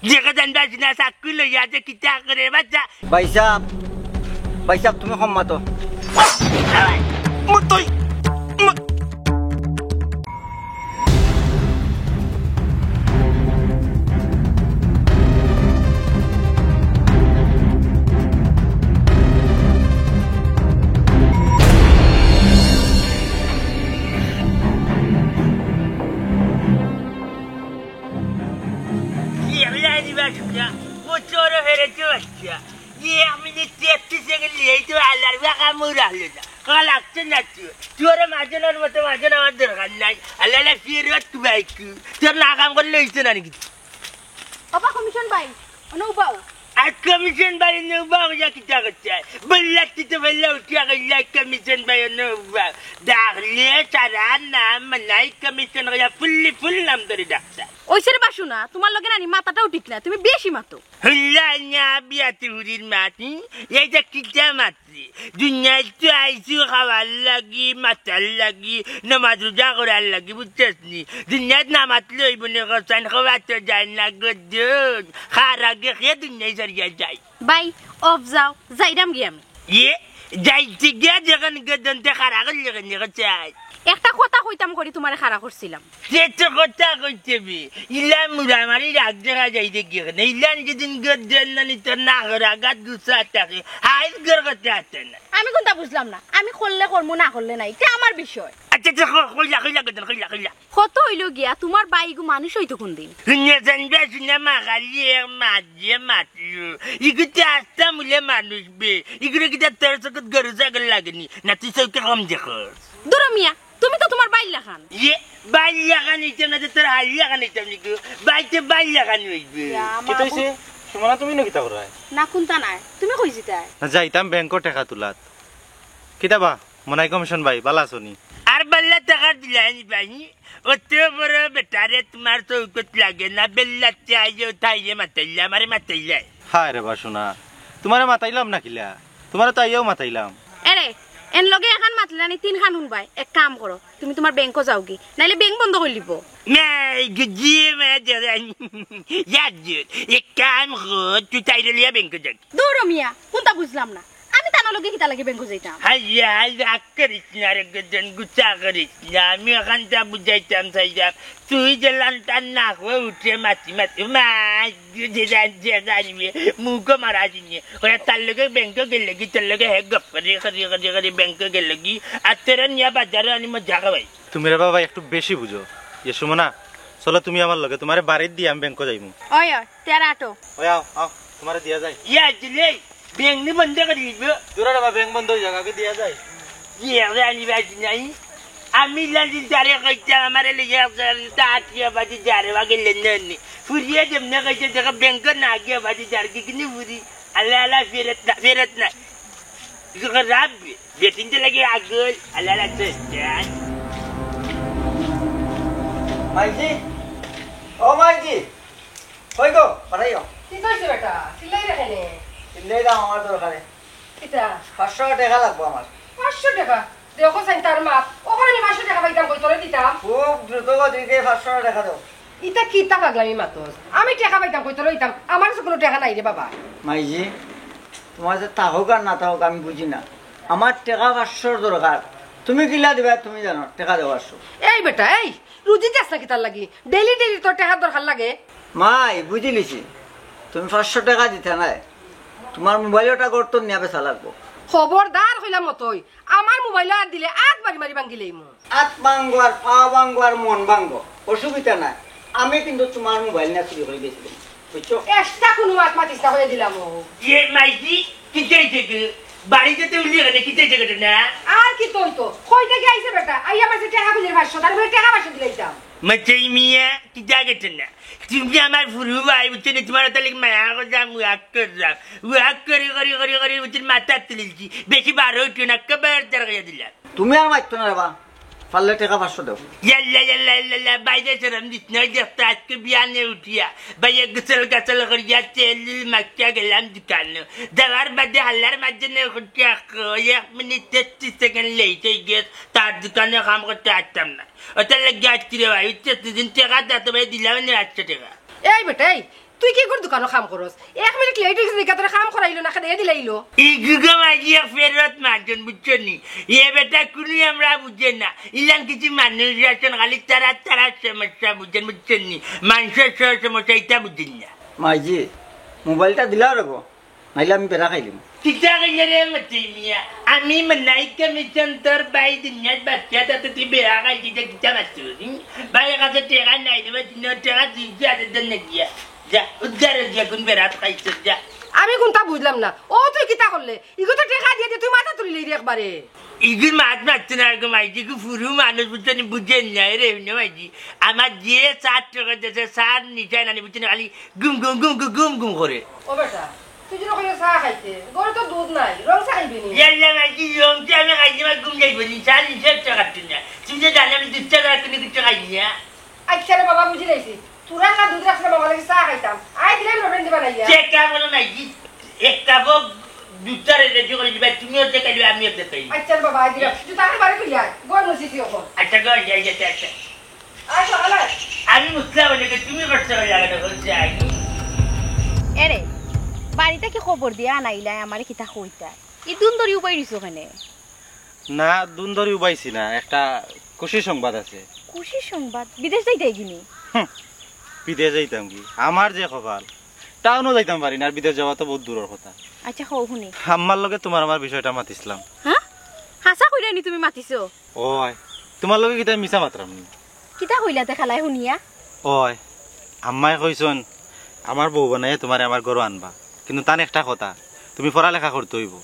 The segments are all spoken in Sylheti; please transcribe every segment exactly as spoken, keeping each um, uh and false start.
দেখো জানবা সিনা চাকু লইয়া যে কিতা করে বাচ্চা। ভাইসাব, ভাইসাব, তুমি কম মাতো। মতই, মত- কি আমি জানি বা শুনা, ও চোর ফেরেছে বাচ্চা। কি এক মিনিট তেত্রিশ সেকেন্ড লিয়েই তো আল্লাহর বাঁকা মুড় আনলো না। কাল আসছে না তুই। তোর মাজনের মতো মাজন আমার দরকার নাই। আল্লাহ আল্লাহ ফিরত তুবাই কি? তোর না কাম করলে হইছে না নাকি? ওবা কমিশন ভাই, অনুবাও। আর কমিশন ভাই অনুবাও যা কিতা করছে? বললাচ্ছি তো বললে উঠিয়া গেলে কমিশন ভাই অনুবাও। ডাকলে সারা নাম নাই কমিশন হইয়া ফুল্লি ফুল নাম ধরে ডাকছে। ওই সেরে বাসু না, তোমার লগে নানি মাথাটাও ঠিক না, তুমি বেশি মাতো। হইলা না বিয়াতি হুরির মাতি, এই যে কিতা মাতলি? দুনিয়াত তো আইছি খাওয়ার লাগি, মাতার লাগি, নমাজ রোজা করার লাগি, বুঝছস নি? দুনিয়াত না মাতলে হইব নি, কসান খাওয়া তো যায় না গো দুন। খার আগে খেয়ে দুনিয়ায় সরিয়া যায়। ভাই, অফ যাও, যাইরাম গিয়া আমি। ইয়ে, যাইতে গিয়া যখন গদন্তে খারা করলে কেন গো চাই? একটা কথা কইতাম করি তোমারে খারা করছিলাম। সে তো কথা কইতে বি। ইলা মুরামারি রাগ দেখা যাই দেখি কেন? ইলান যেদিন গদন নানি তোর না করা গাত গুছা থাকে, হাইল গর কথা আছে না। আমি কোনটা বুঝলাম না। আমি করলে করমু, না করলে নাই। এটা আমার বিষয়। আচ্ছা, আচ্ছা, ক-, কইলা, কইলা, গদন, কইলা, কইলা। কত হইল গিয়া, তোমার বাইগু মানুষ হইতো কোন দিন? হুনিয়া জানবে, শুনে মা খালি এক মাত যে মাতলু। ইগুতে আস্তা মুলে মানুষ বে। ইগুরে কিতা তোর চকুত গরু ছাগল লাগেনি? না তুই চউখে কম দেখস? দূর মিয়া, তুমি তো তোমার বাইর লাখান। ইয়ে, বাইর লাখান হইতাম না, তো তোর হাড়ি লাখান হইতাম নি গো? বাইতে বাইর লাখান হইবে। ইয়া, কিতা মাবুদ। হইছে? সুমনা, তুমি ইনো কিতা কররায়? না, কুন্তা নাই। তুমি কই যিতায়? না, যাইতাম ব্যাংকো টেকা তুলাত। কিতা বা, মনাই কমিশন ভাই, বালা আছো নি? আর বালা টেকা দিলায় নি ভাই? অত বড় বেটারে তোমার চউখত লাগে না, বেল্লাতে আইও তাইলে মাতাইলা, আমারে মাতাইলা। হায় রে বাসুনা, তোমারে মাতাইলাম না কিলা? তোমারে তো আইয়াও মাতাইলাম। এরে, এন লগে এখান মাতলে নি তিন খান হুনবায়। এক কাম করো, তুমি তোমার ব্যাংকো যাওগি, নাইলে ব্যাংক বন্ধ করি লিবো। না, এই যে জিয়ে মায়া দেরানি। ইয়ার জোর। এক কাম কর, তুই তাইরে লিয়া ব্যাংকো যাগি। দূর মিয়া, কুন্তা বুঝলাম না। আমি তান লগে কিতা লাগি ব্যাংকো যাইতাম? হাই, হাই, রাগ করিস না রে গদন, গুসা করিস না। আমি অখানতা বুঝাইতাম চাইরাম। তুই যে লান্তার না হয়ে উঠে মাতি মাতি, মা, যে জান-, যে জানিবে, মুখো মারা জিনিয়ে। ওরা তার লগে ব্যাংকো গেলে কি, তোর লগে হে গপ করি, করি, করি, করি ব্যাংকো গেলে কি? আর তোরা নিয়া বাজারো আনি মজা খাওয়াই। তুমি রে বাবা একটু বেশি বুঝো। ইয়ে সুমনা, চলো তুমি আমার লগে, তোমারে বাড়িত দিয়া আমি ব্যাংকো যাইমু। ওই, ওই, তেরা আটো। ওই আও, আও, তোমারে দিয়া যাই। ইয়া, দিলে, ব্যাংক নি বন্ধ করি দিবো। দূর রে বাবা, ব্যাংক বন্ধ হয়ে যাক, আগে দিয়া যাই। ইয়ে, আমি বাজি নাই। আমি লালি যারে কইতাম, আমারে লইয়া যান, তা আটিয়া বাজি যারে, আগে লেনদেন নি। ফুরিয়ে যেমনে কইছে, দেখো, ব্যাংকো না গিয়া বাজি যার কি কিনে ফুরি। আল্লাহ, আল্লাহ, ফেরত না, ফেরত না। ইগো রাব, বেটিনতে লাগে আগল, আল্লাহ, আল্লাহ, তো যান। মাইজি, ও মাইজি, কই গো, বাড়াইও। কি কইছে বেটা? চিল্লাই রে কেনে? চিল্লাই দাও আমার দরকারে। কিতা? পাঁচশো টেকা লাগবো আমার। পাঁচশো টেকা? দেখো চাইন তার মাত। ওখানে আমি পাঁচশো টেকা পাইতাম, কই তোরে দিতাম? খুব দ্রুত গতিতে পাঁচশো টেকা দাও। ইতা কিতা পাগলামি মাতস? আমি টেকা পাইতাম, কই তোরে দিতাম? আমার কাছে কোনো টেকা নাই রে বাবা। মাইজি, তোমার যে তা হোক আর না তা হোক আমি বুঝি না। আমার টেকা পাঁচশোর দরকার। তুমি কিলা দিবা তুমি জানো, টেকা দেও পাঁচশো। এই বেটা, এই, রুজি দেস না কিতার লাগি? ডেইলি ডেইলি তোর টেকার দরকার লাগে? মাই, বুঝিলিছি। তুমি পাঁচশো টেকা দিতা নায়। তোমার মোবাইল ওটা গর্ত নিয়া বেচা লাগবো। খবরদার কইলাম মতই, আমার মোবাইল আর দিলে আত বাড়ি মারি ভাঙ্গিলাইমু। আত ভাঙ্গো আর পা ভাঙ্গো আর মন ভাঙ্গো, অসুবিধা নাই। আমি কিন্তু তোমার মোবাইল না চুরি করি বেচি দিমু, বুঝছো? এক্সট্রা কোনো মাত মাতিস না কইয়া দিলাম ও। ইয়ে মাইজি, কিতা অইছে গো? বাড়িত তো উল্লি গেলে কিতা অইছে গো না? আর কিতা অইতো? কই থাকি আইছে বেটা? আইয়া মাঝে টেকা খুঁজে পাঁচশো, তার উপরে টেকা পাঁচশো দিলাইতাম। মাইজি মিয়া, কিতা গেছে না? তুমি আমার ফুরু ভাই, বুঝছো নি? তোমার তাহলে মায়া করলাম, ওয়াক করলাম। ওয়াক করি, করি, করি, করি, বুঝছো নি? মাথা তুলিলছি। বেশি বারো উঠিও না, একেবারে তার কইয়া দিলাম। তুমি আর মারতো না রে বা, পারলে টেকা পাঁচশো দেও। ইয়াল্লা, ইয়াল্লা, ইয়াল্লা, বাইরে শরম দিস না, ওই দেখতো আজকে বিয়ানে উঠিয়া, বাইরে গোসল গাসল করিয়া তেল মাখিয়া গেলাম দোকানো। যাওয়ার বাদে হাল্লার মাঝে নে উঠিয়া কই, এক মিনিট তেত্রিশ সেকেন্ড লেট হয়ে গেছে, তার দোকানে কাম করতে পারতাম না। ওটার লাগি আজকে রে ভাই, উঠছে দুদিন টেকা দাঁতে ভাই দিলাম না একশো টেকা। এই বেটা, এই, তুই কিগুর দোকানো কাম করস? এক মিনিট লেট অইগেছে দেখিয়া তোরে কাম করাইলো না, খেদাইয়া দিলাইলো। ইগু গো মাইজি এক ফেরত মাজন, বুঝছো নি? এ বেটা কুনু আমরা বুঝে না। ইলান কিছু মানুষ আছইন খালি তারা তারা সমস্যা বুঝইন, বুঝছো নি? মানষর সব সমস্যা ইতা বুঝইন না। মাইজি, মোবাইলটা দিলাও রে গো, নাইলে আমি বেড়া খাইলিমু। কিতা কইলে রে মতি মিয়া? আমি মনাই কমিশন তোর ভাই দুনিয়াত বাচ্চা তা তুই বেড়া খাইলি যে কিতা মাতছস? হুম? ভাইর কাছে টেকা নাই রে, ভাই, তিন টেকা দিছি, আরে দেন না গিয়া। যা, উদ্ধার অই যা, কুন বেড়াত খাইছস, যা। আমি কুনতা বুঝলাম না। ও তুই কিতা করলে? ইগু তো টেকা দিয়া দিয়া তুই মাথা তুলিলি রে একবারে। ইগুর মাত মাততো না এরকম আইছে, ইগু ফুরু মানুষ বুঝছো নি, বুঝের না রে, হুনো মাইজি। আমার যে চার টেকা দিছে, চার নিশায় নানি বুঝছো নি, খালি গুম গুম গুম গুম গুম গুম করে। ও বেটা, তুই যেন কইলে চা খাইতে, ঘরো তো দুধ নাই, রং চা খাইবে নি? ইয়াল্লা মাইজি, রং চা আমি খাইতে আমার ঘুম যাইবো নি, চা নিশার চা খাচ্ছি না। তুমি তো জানো আমি দুধ চা ছাড়া কুনু কিচ্ছু খাই না। আচ্ছা রে বাবা, বুঝি লাইছি। তোরা না দুধ রাখলে বাবা লাগি চা খাইতাম। আই দিলাম রবেন দিবা না ইয়া। সে কে বলো না, ই এক কাপ দুধ চা রেডি করে দিবা, তুমিও যে খাইবে, আমিও যে খাইব। আচ্ছা রে বাবা, আই দিলাম। তুই তাকে বাড়ি ফিরে আয়। গরম হইছিস এখন। আচ্ছা, গো, যাই, যাই, যাই, আচ্ছা। আয় সকালে। আমি বুঝলাম না যে তুমি কষ্ট করে যাবে না, বলছি, আই। এরে, বাড়িত কি খবর দিয়া আনাইলাই আমারে কিতা কইতা? ইদুন ধরি উবাই দিছো কেনে? না, দুন ধরি উবাইছি না, একটা খুশি সংবাদ আছে। খুশি সংবাদ? বিদেশ যাইতায় গি নি? হুম, বিদেশ যাইতাম কি? আমার যে কপাল, টাউনও যাইতাম পারি না, আর বিদেশ যাওয়া তো বহুত দূরর কথা। আচ্ছা, কও হুনি। আম্মার লগে তুমার আমার বিষয়টা মাতিছলাম। হ্যাঁ? হাছা কইরায় নি তুমি মাতিছো? অয়, তুমার লগে কিতা মিছা মাতরাম নি? কিতা কইলা তে খালাই হুনিয়া? অয়, আম্মায় কইছইন, আমার বউ বানাইয়া তুমারে আমার ঘরো আনবা, কিন্তু তান একটা কথা, তুমি পড়ালেখা করতে অইবো।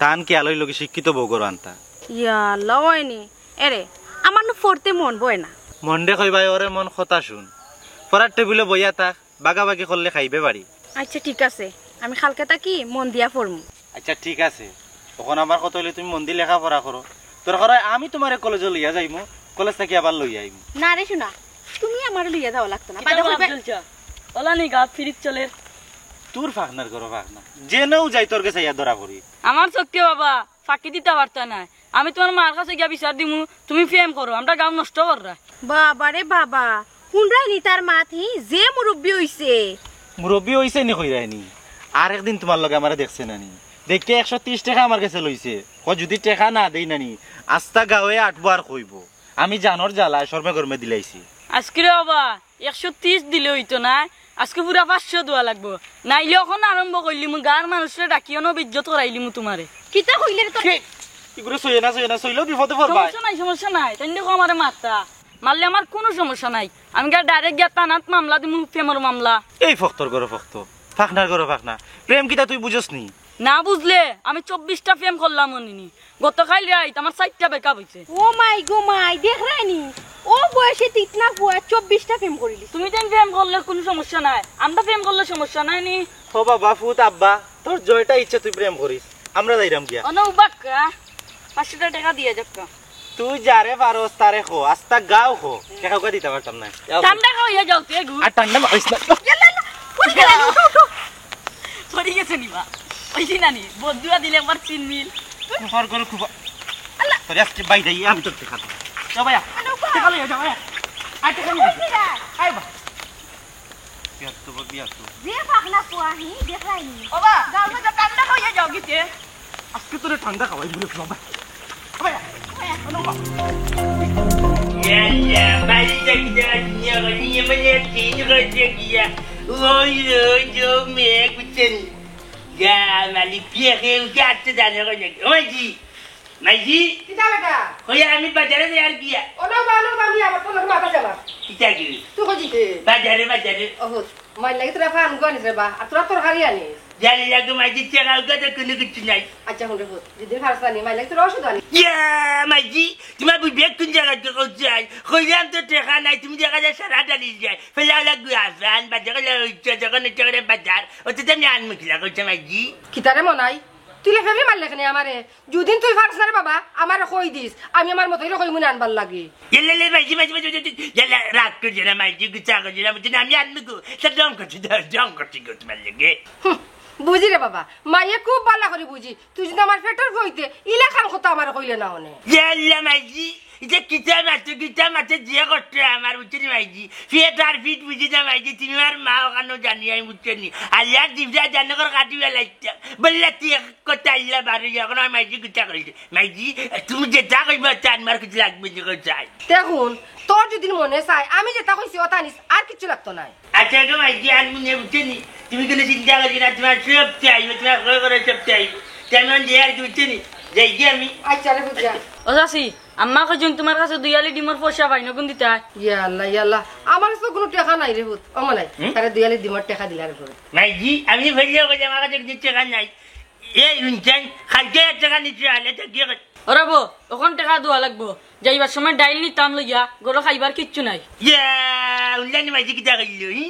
তান খেয়াল অইলো কি শিক্ষিত বউ ঘরো আনতা। ইয়া আল্লাহ, অয় নি? এরে, আমার নু পড়তে মন বয় না। মনরে কইবায়, ওরে মন কথা হুন, পড়ার টেবিলো বইয়া থাক, বাগাবাগি করলে খাইবে বাড়ি। আচ্ছা, ঠিক আছে, আমি কালকে থাকি মন দিয়া পড়মু। আচ্ছা, ঠিক আছে, অখন আমার কথা অইলে তুমি মন দি লেখাপড়া করো। দরকার অয় আমি তুমারে কলেজো লইয়া যাইমু, কলেজ থাকি আবার লইয়া আইমু। না রে সোনা, তুমি আমারে লইয়া যাওয়া লাগতো না। কিতা বাদে কইবা আফজল চা? ওলা নি গাত ফিরিত চলের। তোর ফাকনার ঘরো ফাকনা। যেনেউ যাই তোর গেছে আইয়া ধরা পড়ি। আমার চউখে বাবা, ফাকি দিতা পারতা নায়। আমি তুমার মার কাছে গিয়া বিচার দিমু, তুমি প্রেম করো, আমরার গাঁও নষ্ট কররায়। বাবা রে বাবা, হুনরায় নি তার মাত হি, যে মুরব্বি অইছে। মুরব্বি অইছে নি কইরায় নি? আর একদিন তুমার লগে আমারে দেখছে না নি? দেখিয়া একশো তিরিশ টেকা আমার গেছে লইছে। কয় যুদি টেকা না দেই না নি, আস্তা গাঁওয়ে আটবো আর কইবো। আমি জানর জ্বালায় শরমে গরমে দিলাইছি। আজকে রে বাবা, একশো তিরিশ দিলে অইতো নায়, আজকে পুরা পাঁচশো দেওয়া লাগবো। নাইলে অখন আরম্ভ করিলিমু, গাঁওর মানুষরে ডাকিয়া অনো বেইজ্জত করাইলিমু তুমারে। কিতা কইলে রে তোর? কি? ইগুরে সইয়ে না, সইয়ে না, সইলেও বিপদে পড়বায়। সমস্যা নাই, সমস্যা নাই, তাইন দেখো আমারে মারতা। মারলে আমার কুনু সমস্যা নাই, আমি গিয়া direct গিয়া থানাত মামলা দিমু, প্রেমর মামলা। এই ফক্তর ঘরো ফক্ত, ফাকনার ঘরো ফাকনা, প্রেম কিতা তুই বুঝস নি? না বুঝলে আমি চব্বিশটা প্রেম করলাম অনি নি। গতকাইল রাইত আমার চাইরটা breakup অইছে। ও মাই গো মাই, দেখরায় নি? ও বয়সে তিতনা পুয়া চব্বিশটা প্রেম করিলিছে। তুমি তাইন প্রেম করলে কুনু সমস্যা নাই, আমরা প্রেম করলে সমস্যা নাই নি? ও বাবা, ফুত, আব্বা, তোর জয়টা ইচ্ছা তুই প্রেম করিস, আমরা যাইরাম গিয়া। অনো উবাক্কা, পাঁচশো টেকা দিয়া যাক্কা। তুই যারে পারস তারে কো, আস্তা গাঁও কো, টেকা উকা দিতা পারতাম না। ঠান্ডা খাওয়াইয়া যাও তে গু। আর ঠান্ডা মারিস না। ইয়াল্লা, ইয়াল্লা, উঠো, উঠো, উঠো। পড়ি গেছে নি বা? অইছে না নি? বদুয়া দিলে একবার চিন মিল। হর করে খুব। আল্লাহ। তোরে আজকে বাইরে আইয়া আমি তোর টেকা দেবো। যাও ভাইয়া। আল্লাহ, উঠো। টেকা লইয়া যাও ভাইয়া। আর টেকা লইয়া যাও। উঠো, উঠো। আয় বা। বিয়াত্ত বড় বিয়াত্ত। যে ফাকনা পুয়া হি, দেখরায় নি? ও বা, গাঁও তুমি তো ঠান্ডা খাওয়াইয়া যাও গিতে। আজকে তোরে ঠান্ডা খাওয়াই বলে বাবা। ভাইয়া, ভাইয়া, আনো বা। ইয়াল্লা, বাড়ি যাই যা, নিয়ে বাড়ি, নিয়ে বাড়ি, তিন বাজে গিয়া। ওই, ওই, ওই, মেয়ে কুচেন। যা, মালিক, বিয়ে খেয়ে উঠে আসতে জানে কই নাকি? ওই জি, মাইজি। কিতা বেটা? কই আমি বাজারে যাই আর গিয়া। ও না, বা, ও না, বা, আমি আবার তোর লগে মাথা চালা। কিতা কি? তুই কই যিতে? বাজারে, বাজারে। ওহো, মাইর লাগি তোরা ফান গো আনিস রে বা, আর তোরা তরকারি আনিস। জানি না গো মাইজি, টেকা উকা তো কুনু কিচ্ছু নাই। আচ্ছা, হুন রে পুত, যদি ফারস আনি, মাইর লাগি তোরা ওষুধ আনিস। ইয়া, মাইজি, তুমার বিবেক কুন জাগাত কইছে আই? কইলাম তো টেকা নাই, তুমি দেখা যায় সারা ডালি যায়। ফেলা লাগবে আসান, বাজারে গেলে ইচ্ছা যখন ইচ্ছা করে বাজার, অত তো আমি আনমু কিলা কইছে মাইজি। কিতারে মনাই? তুই লেফেফে মারলে কেনে আমারে? যুদিন তুই ফারস না রে বাবা, আমারে কই দিস, আমি আমার মতো অইলে কইমু না আনবার লাগি। ইয়াল্লা, লে, মাইজি, মাইজি, মাইজি, মাইজি, ইয়াল্লা, রাগ করছে না, মাইজি, গুসা করছে না, বুঝছে না, আমি আনমু গো, সে ঢং করছে, ঢং, ঢং করছে গো তুমার লগে। হুঁ, বুঝি রে বাবা, মাইয়ে খুব ভালা করি বুঝি। তুই যদি আমার পেটর ফুয়া অইতে, ইলাখান কথা আমারে কইলে না অনে। ইয়া আল্লাহ মাইজি, ইতা কিতা মাতো, কিতা মাতো, যে করতে আমার, বুঝছো নি মাইজি? পেট আর পিঠ বুঝি না মাইজি, তুমি আর মা অখানো জানি আমি, বুঝছো নি? আল্লাহ দিবসা জানো কর কাটি বেলাইতে। বললা তুই এক কথা আল্লাহ বারো, এখন আমার মাইজি কিতা করিস? মাইজি, তুমি যেতা কইবা তা আমার কিছু লাগবে না, কই চাই। দেখুন, তোর যদি মনে চায়, আমি যেতা কইছি ওতা আনিস, আর কিচ্ছু লাগতো নায়। আচ্ছা গো মাইজি, আর মনে বুঝছো নি? তুমি কোনো চিন্তা করিও না, তোমার সব চাইবো, তোমার ঘরে ঘরে সব চাইবো। তে আমি অখন যাই আর কি, বুঝছো নি? যাই কি আমি? আচ্ছা রে বুঝা। ও চাচি, আম্মা কইছইন তোমার কাছে দুই আলি ডিমর পয়সা পাইন, অখন দিতায়। ইয়া আল্লাহ, ইয়া আল্লাহ, আমার কাছে কোনো টেকা নাই রে পুত। ও মনাই, হুম? তারে দুই আলি ডিমর টেকা দিলা রে পুত। মাইজি, আমি ফেলিয়া কই আমার কাছে কিছু টেকা নাই। এই হুনছইন, কালকে এক টেকা নিতে আইলে তো কি করে? ওরে বো, অখন টেকা দেওয়া লাগবো। যাইবার সময় ডাইল নিতাম লইয়া, ঘরো খাইবার কিচ্ছু নাই। ইয়া, হুনলায়নি মাইজি কিতা কইলো, হি?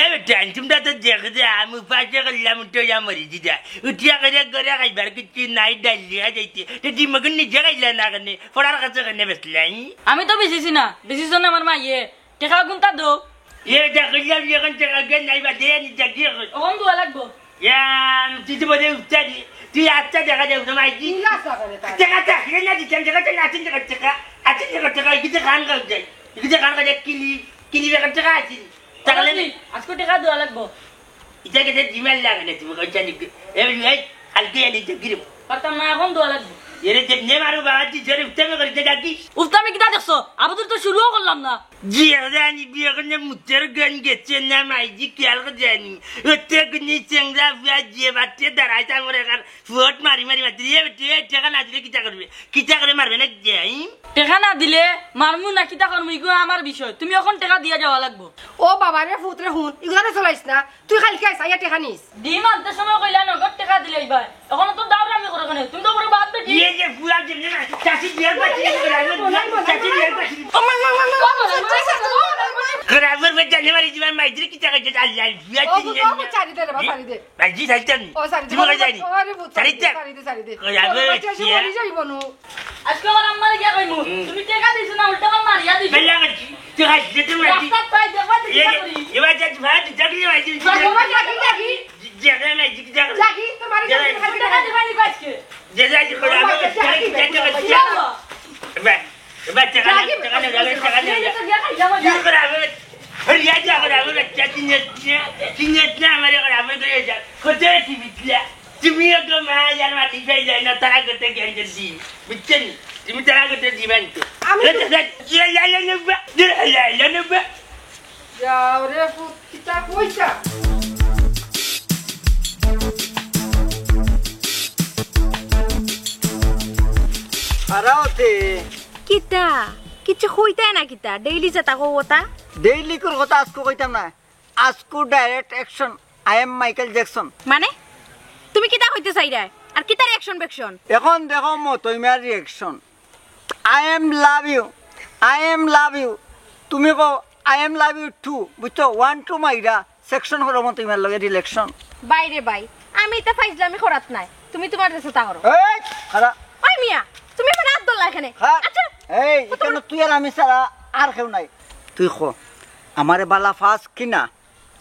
এ বেটা, তোমরা তো দেখো যে আমি উপাসে করলাম, উঠে যা মরি দিদা। উঠিয়া করে ঘরে খাইবার কিচ্ছু নাই, ডাইল দিয়া যাইতে। তে ডিম অখন নিজে খাইলা না কেনে? ফড়ার কাছে কেনে বেচলা, হি? আমি তো বেচিছি না, বেচিছইন আমার মাইয়ে। টেকা অগুনতা দেও। এ, দেখো, ইয়া, ইয়া, অখন টেকা জ্ঞান নাই, বাদে আনি, যা গিয়া কই। অখন দেওয়া লাগবো। ইয়া, তুই তো বোধহয় উঠতে দি, তুই আচ্ছা দেখা যাও, তোমার কি? ইলা সাগরে তাই। টেকা চাকরি না দিতাম, টেকা তো নাচিন টেকা, টেকা, আচ্ছা টেকা, টেকা, এই যে খান কাজ যাই, এই যে খান কাজ যাই, কিনি, কিনি বেকার টেকা আছে। তাহলে জি, আজকে টেকা দেওয়া লাগবো। ইটা গেছে ডিমার লাগে না, তুমি কইছা নি? এ, এই, কালকে আনি তো গিরব। পারতাম না, অখন দেওয়া লাগবো। এরে যে নে মারো বাবা, তুই জোরে উঠতে করি, যা কি? উঠতে আমি কিতা দেখছো? আবুদুর তো শুরুও করলাম না। জি, আরে আনি বিয়ে করে মুতের গন গেছে না, মাইজি খেয়াল করে জানি। ওতে গুনি চেংরা ফুয়া যে বাটে দাঁড়াইছে, আমার এখান ফুট মারি মারি মারি। এ বেটি, এ টেকা না দিলে কিতা করবে? কিতা করে মারবে না যে, ই? টেকা না দিলে মারমু না কিতা করমু, ইগু আমার বিষয়। তুমি অখন টেকা দিয়া যাওয়া লাগবো। ও বাবা রে, ফুত রে, হুন, ইগুলা তো চলাইস না। তুই কালকে আইস, আইয়া টেকা নিস। ডিম আনতে সময় কইলা নগদ টেকা দিলে ইবায়। অখন তো দাও আমি করে কেনে? তুমি তো পুরো বাদ বেটি। ইয়ে যে পুরা দিন না, চাচি বিয়ার পাচ্ছি, চাচি বিয়ার পাচ্ছি। ও মা, মা, মা, মা। করে আমার বেটা জানে মারি দিবার মাইদ্রি কি টাকা যে আল্লাহ, বিয়ার ও, দিন ও, ও, জানি। ছাড়ি দে রে বাবা, ছাড়ি দে। ভাইজি, ছাড়ি দে। ও, ছাড়ি দে। তুমি কই যাইনি? ও, আরে ভূত, ছাড়ি দে। ছাড়ি দে, ছাড়ি দে। কই যাবে? ওর বাচ্চা সে ইয়া। মরি যাইব নু। আজকে আমার আম্মারে গিয়া কইমু, হুম। তুমি টেকা দিছো না, উল্টা আমার মারিয়া দিছো। বেলা করছি। তুই খাইছ, তুই খাইছ। রাস্তাত পাই দেখবা, দেখি ইয়ে, করি। এবার যা, ভাই, তুই যাবি, ভাই, তুই বাবা, যাবি। ডাকি, ডাকি। যে, যে, যে, যে, যে, যে, ডাকি, তোমার যে, কাছে যে, খালি টেকা দিবা নি আজকে? যে, যে, যে, করে, আমি, ডাকি, ডাকি, ডাকি, ডাকি, ডাকি। এবার, এবার টেকা নেই, ডাকি, টেকা নেই, ডাকি, টেকা নেই। এই যে তো গিয়া খাই যাবো, কি করে আমি? আরে, ইয়া, যা করে, আমি, বাচ্চা, চিনিস না, চিনিস না, আমার এখন, আমি করে যা। কোথায় টিভি দিলা? তুমিও তো মা, যার মাটি খাই যায় না, তারা করতে গেল জলদি। বুঝছেন? তুমি তারা করতে দিবেন তো। আমি তো এ, এ, এ, এ, এ, নেবা। এ, এ, এ, নেবা। যাও রে পুত, কিতা কইতা? হারাওতে। কিতা? কিচ্ছু কইতায় না কিতা? ডেইলি যেতা কও ওতা? ডেইলি কোন কথা আজকে কইতাম না। আজকু direct action, I am Michael Jackson। মানে? তুমি কিতা কইতে চাইরায়? আর কিতা reaction বেকশন? এখন দেখো মতইমার reaction। I am love you, I am love you। তুমি কও, "I am love you too", বুঝছো? One two মাইরা, section করো মতইমার লগে relation। বাইরে বাই, আমি ইতা ফাইজলামি করাত নায়। তুমি তোমার দেশে তা করো। এই, খাড়া। ওই মিয়া, তুমি আমার হাত ধরলা এখানে। হ্যাঁ। আচ্ছা। এই, এখানে তুই আর আমি ছাড়া আর কেউ নাই। তুই ক, আমারে বালা ফাস কি না?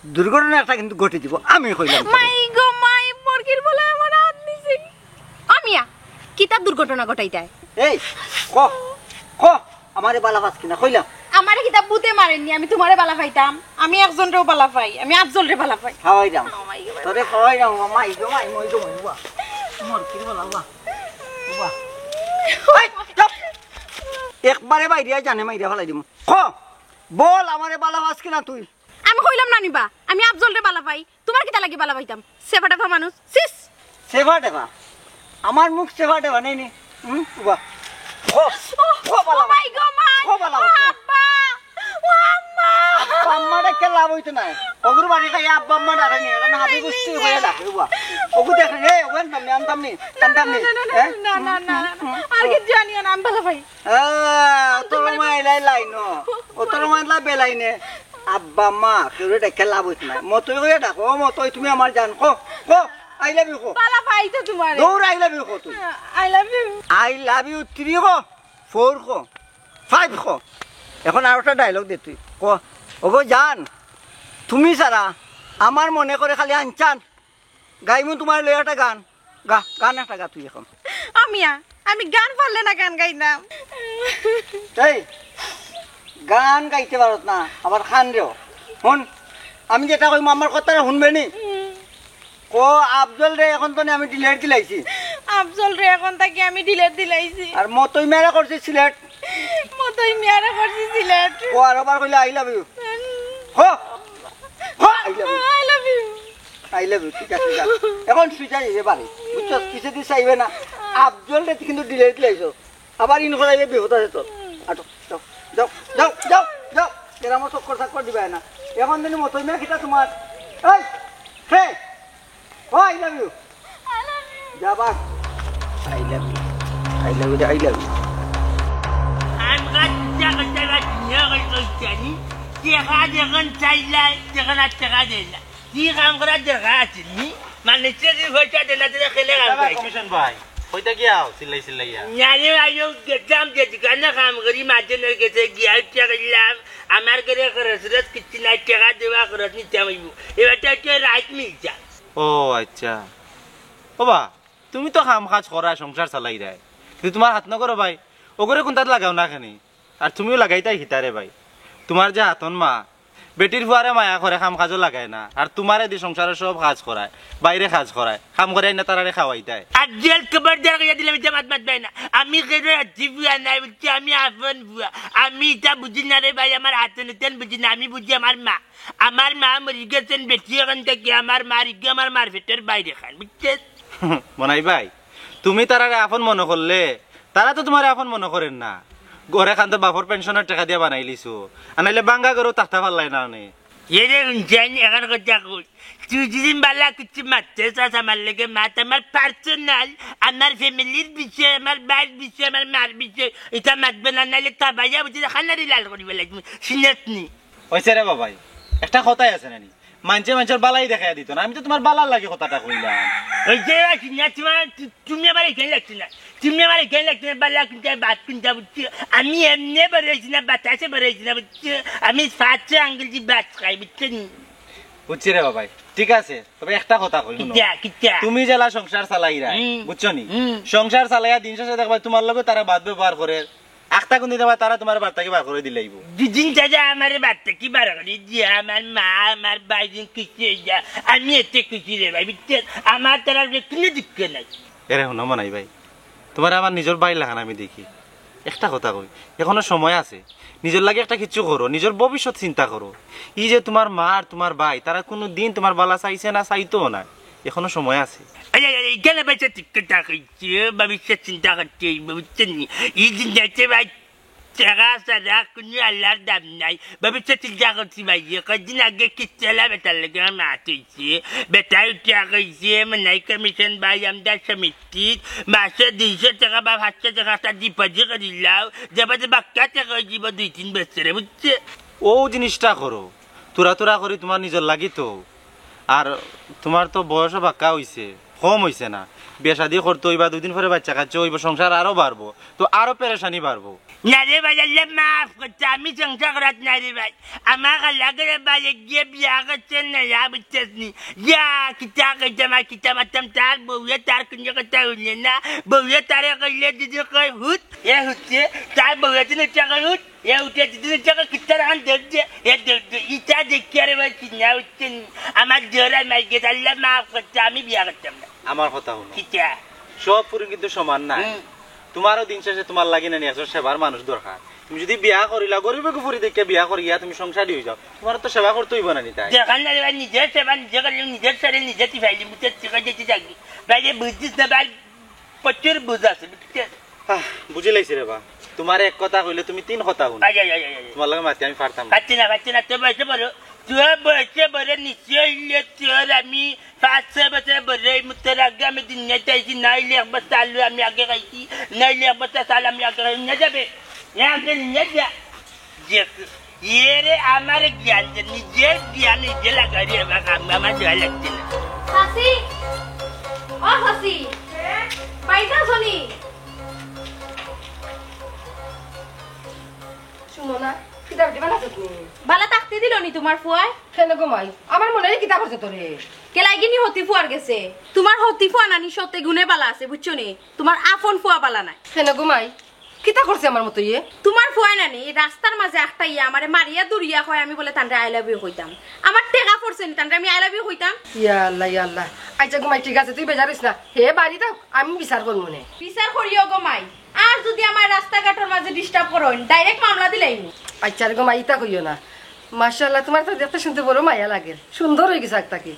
দুর্ঘটনা একটা কিন্তু ঘটে দিব, আমি কইলাম তো। মাই গো মাই, মুরগির বলে আমার হাত নিছে। ও মিয়া, কিতা দুর্ঘটনা ঘটাইতায়? এই, ক, ক, আমারে বালা পাস কিনা, কইলাম। আমারে কিতা ভূতে মারেননি, আমি তোমারে বালা পাইতাম? আমি একজনরেও বালা পাই, আমি আফজলরে বালা পাই। খাওয়াই দাম। খাওয়াই দাম। তোরে খাওয়াই দাম, মাই গো মাই, মই গো মই, বাহ। মুরগির বালা, বাহ। বাহ। এই, চুপ। একবারে বাইরে আয়, জানে মাইরা ফালাই দিমু। ক, বল, আমারে বালা পাস কিনা তুই? আমি কইলাম না নিবা, আমি আফজলরে বালা পাই। তোমার কিতা লাগি বালা পাইতাম? সেফা টেফা মানুষ, সিস। সেফা টেফা? আমার মুখ সেফা টেফা নেই নি। হুম, উবা। ও, ও, ও বালা ও মাই গো মাই। ও বালা ও বালা। আব্বা। ও আম্মা। আব্বা আম্মা ডাকে লাভ হইতো না। অগুর বাড়ি খাই আব্বা আম্মা ডাকে নি। এখানে হাবি গুষ্টি হয়ে ডাকে, উবা। অগু দেখে, এই, ওখান তামনি, আনতাম নি, আনতাম নি। না, না, না, হ্যাঁ? না, না, না, না, না। আর কি জানিও না, আমি বালা পাই। আহ, তোর মাইলাই লাইনো। ও তোর মাইলা বেলাইনে। আব্বা মা, কেউ ডাকে লাভ হইতো না। মতই কইয়া ডাকো, ও মতই তুমি আমার জান। কো, কো, I love you কো। বালা পাই তো তোমারে। দৌড় I love you কো তুই। I love you। I love you three কো, four কো, five কো। এখন আর একটা dialogue দে তুই। কো, ওগো জান, তুমি ছাড়া আমার মনে করে খালি আনচান। গাইমু তুমার লইয়া একটা গান। গা, গান একটা গা তুই এখন। আমিয়া, আমি গান পারলে না গান গাইতাম। এই, গান গাইতে পারত না, আবার কান্দেও। হুন, আমি যেটা কইমু আমার কথাটা হুনবে নি? ক আফজলরে এখন তো আমি ডিলেট দিলাইছি। আফজলরে এখন থাকি আমি ডিলেট দিলাইছি। আর মতই মিয়ারে করছি সিলেট। মতই মিয়ারে করছি সিলেট। ক আরোবার কইলে আই লাভ ইউ। হ, হ, I love you. I love you. I love you, ঠিক আছে, যা। এখন সুজা যাইবে বাড়ি, বুঝছস? পিছে দিয়ে চাইবে না। আফজলরে কিন্তু ডিলেট দিলাইছো। আবার ইন করাইলে বিপদ আছে তোর। আটো, যাও, যাও, যাও, যাও, যাও। এরা আমার চক্কর চাক্কর দিবায় না। এখন দিন মতই না কিতা তোমার? এই, হে, ও, I love you। যাবা। I love you। I love you, I love you। আমরা চিন্তা করতে পারছি না, ওই কইতানি। টেকা যখন চাইলাই, তখন আর টেকা দেয় না। কি কাম করার দরকার আছে নি? মানুষের যদি পয়সা দেনা দিলে খেলে কাম দাদা, করে। কমিশন ভাই, কইতা গিয়া আও, চিল্লাই চিল্লাইয়া। নারে ভাই, ও গেছিলাম যে দোকানে কাম করি, মাঝে নয় গেছে গিয়া ইচ্ছা করলাম, আমার ঘরে খরচ খরচ কিচ্ছু নাই, টেকা দেওয়া খরচ নিতে হইব। এবার তো হচ্ছে রাইট মিলছে। ও আচ্ছা। ও বা, তুমি তো কাম কাজ করা, সংসার চালাইরায়, কিন্তু তোমার হাত নগরো ভাই, ওগরে কোনটাত লাগাও না কেনে? আর তুমিও লাগাইতায় কিতারে ভাই? তোমার যে হাতন মা, বেটির ফুয়ারে মায়া করে, কাম কাজও লাগায় না, আর তোমারে দি সংসারের সব কাজ করায়, বাইরে কাজ করায়, কাম করে আইনা তারারে খাওয়াইতায়। আর জেল খবরদার কইয়া দিলাম, ইটা মাত মাতবায় না। আমি কেন হাতি ফুয়া নাই বুঝছি, আমি আপন ফুয়া। আমি ইটা বুঝি না রে ভাই, আমার হাতে নিতেন বুঝি না, আমি বুঝি আমার মা। আমার মা মরি গেছেন বেটি, এখন থেকে আমার মার ইগে আমার মার পেটের বাইরে খান, বুঝছেন? মনাই ভাই, তুমি তারারে আপন মনে করলে, তারা তো তোমারে আপন মনে করেন না। ঘরে খান তো বাপর পেনশনের টেকা দিয়া বানাইলিছো, আর নাইলে বাঙ্গা ঘরেও থাকতা পারলাই না নে। এরে হুনছেন, এখন কথা কই, তুই যদি বালা কিছু মারতে চাস আমার লগে মাত, আমার পার্সোনাল, আমার ফ্যামিলির বিষয়, আমার ভাইর বিষয়, আমার মার বিষয়, ইটা মাতবে না, নাইলে তা ভাইয়া বুঝি খানারি লাল করি বেলাই তুমি, সিনেস নি। ওই রে বাবাই, একটা কথাই আছে নানি, মানষে মানষর বালাই দেখাইয়া দিত না। আমি তো তোমার বালার লাগি কথাটা কইলাম। ওই যে আছি না, তোমার, তু-, তুমি আমার এখানে লাগছে না, তুমি আমার এখানে লাগছে না, বালা কোনটা, বাদ কোনটা, বুঝছো? আমি এমনি বেরোইছি না, বাতাসে বেরোইছি না, বুঝছো? আমি পাঁচশো আঙ্গুল দিয়ে বাস খাই, বুঝছো নি? বুঝছি রে বাবাই, ঠিক আছে, তবে একটা কথা কই, হুনো। কিতা, কিতা? তুমি যেলা সংসার চালাইরায়, হুম। বুঝছো নি? হুম। সংসার চালাইয়া দিন শেষে দেখবায় তোমার লগে তারা বাদ ব্যবহার করে, আখতা কোনদিন আবার তারা তোমার বাড়ি থাকি বার করে দিলাইবো। দুদিন চাচা আমারে বাড়ি থাকি বার করে দিয়া, আমার মা, আমার ভাই দিন খুশি হয়ে যা, আমি এতে খুশি রে ভাই, বুঝছেন? আমার তারা কোনো দুঃখ নাই। এরে হুনো মনাই ভাই, তোমারে আমার নিজর ভাইর লাখান আমি দেখি। একটা কথা কই, এখনো সময় আছে, নিজর লাগি একটা কিচ্ছু করো, নিজর ভবিষ্যৎ চিন্তা করো। ই যে তোমার মা আর তোমার ভাই, তারা কোনোদিন তোমার বালা চাইছে না, চাইতোও না, এখনো সময় আছে। আরে, আরে, এখানে বসে ঠিক কথা কইছে, ভবিষ্যৎ চিন্তা করতে হইব, বুঝছেন নি? এই দিন যাইতে ভাই, টেকা ছাড়া কোনো আল্লাহর দাম নাই। ভবিষ্যৎ চিন্তা করছি ভাই, যে কয়দিন আগে কিচ্ছালা বেটার লগে আমার মাত হইছে, বেটায় উঠিয়া কইছে, মনাই কমিশন ভাই, আমরা সমিতির মাসে দুইশো টেকা বা পাঁচশো টেকা একটা ডিপোজিট করিলাও, যাবা যে বাক্কা টেকা হয়ে দিব দুই তিন বছরে, বুঝছে? ও জিনিসটা করো, তোরা তোরা করি তোমার নিজর লাগি তো। আর তোমার তো বয়সও বাক্কা হইছে, কম হইছে না। বিয়া শাদি করতে হইবা, দুদিন পরে বাচ্চা কাচ্চা হইব, সংসার আরো বাড়বো, তো আরো পেরেশানি বাড়বো। না রে ভাই, আল্লাহ মাফ করছে, আমি সংসার করাত না রে ভাই। আমার খালা করে ভাই গিয়ে বিয়া করছে না, ইয়া বুঝছিস নি? ইয়া, কিতা কইতাম আর কিতা মারতাম, তার বউয়ে তার কোনো কথা হইলে না, বউয়ে তারে কইলে যদি কয় হুত, এ হুতছে, তার বউয়ে যদি উঠে কয় হুত, এ উঠে যদি উঠে কয় কিতা রাখান দেখ দে, এ দেখ দে, ইটা দেখি আরে ভাই চিন্তা হচ্ছে নি। আমার জোড়া মাই গেছে, আল্লাহ মাফ করছে, আমি বিয়া করতাম না। আমার কথা হুনো। কিতা? সব ফুরি কিন্তু সমান না। হুম। তোমারও দিন শেষে তোমার লাগি না নি একজন সেবার মানুষ দরকার। তুমি যদি বিয়া করিলা, গরিবে গুফুরি দেখে বিয়া করিয়া তুমি সংসারী হয়ে যাও, তোমার তো সেবা করতে হইব না নি তাই? দেখান না রে ভাই, নিজের সেবা নিজে করিলাম, নিজের শরীর নিজে টিপাইলি, মুখে টিকা দিতে থাকি। ভাই, যে বুঝছিস না ভাই, প্রচুর বুঝ আছে, বুঝছিস? আহ, বুঝি লাইছি রে বা। তোমার এক কথা কইলে তুমি তিন কথা হুনো। আয়, আয়, আয়, আয়, আয়। তোমার লগে মাতি আমি পারতাম না। পারছি না, পারছি না, তোর বয়সে বড়, তোর বয়সে বড় নিশ্চয় হইলে তোর আমি পাঁচ ছয় বছর বড় এই মুহূর্তের আগে আমি দুনিয়াতে আইছি, নাইলে এক বস্তা আলু আমি আগে খাইছি, নাইলে এক বস্তা চাল আমি আগে খাইছি। নিয়ে যাবে, নিয়ে আগে নিয়ে যা। যে, এরে আমার জ্ঞান, যে নিজের জ্ঞান নিজে লাগাই রে, আমার কাম, আমার দেওয়া লাগছে না। চাচি, ও চাচি, বাইরে আছো নি? সুমনা, কিতা বেটি বালা আছো তুমি? বালা থাকতে দিল নি তোমার ফুয়ায়? কেন গো মাই? আমার মনে হয় কিতা করছে তোরে? কেলাইগিনি হতি ফুয়ার গেছে? তুমার হতি ফুয়া নানি শতে গুণে বালা আছে, বুঝছো নি? তুমার আপন ফুয়া বালা নায়। কেনে গো মাই, কিতা করছে আমার মতইয়ে? তুমার ফুয়া নানি রাস্তার মাঝে আখটাইয়া আমারে মারিয়া দুরিয়া কয় আমি বুলে তানরে I love you কইতাম। আমার টেকা পড়ছে নি তানরে আমি I love you কইতাম? ইয়া আল্লাহ, ইয়া আল্লাহ। আচ্ছা গো মাই, ঠিক আছে, তুই বেজার অইস না। হে বাড়ি থাক, আমি বিচার করমু নে। বিচার করিও গো মাই। আর যুদি আমার রাস্তাঘাটর মাঝে disturb করইন, direct মামলা দিলাইমু। আচ্ছা রে গো মাই, ইতা কইও না। মাশাআল্লাহ, তুমার তো দেখতে শুনতে বড় মায়া লাগের। সুন্দর অইগেছে আগ থাকি।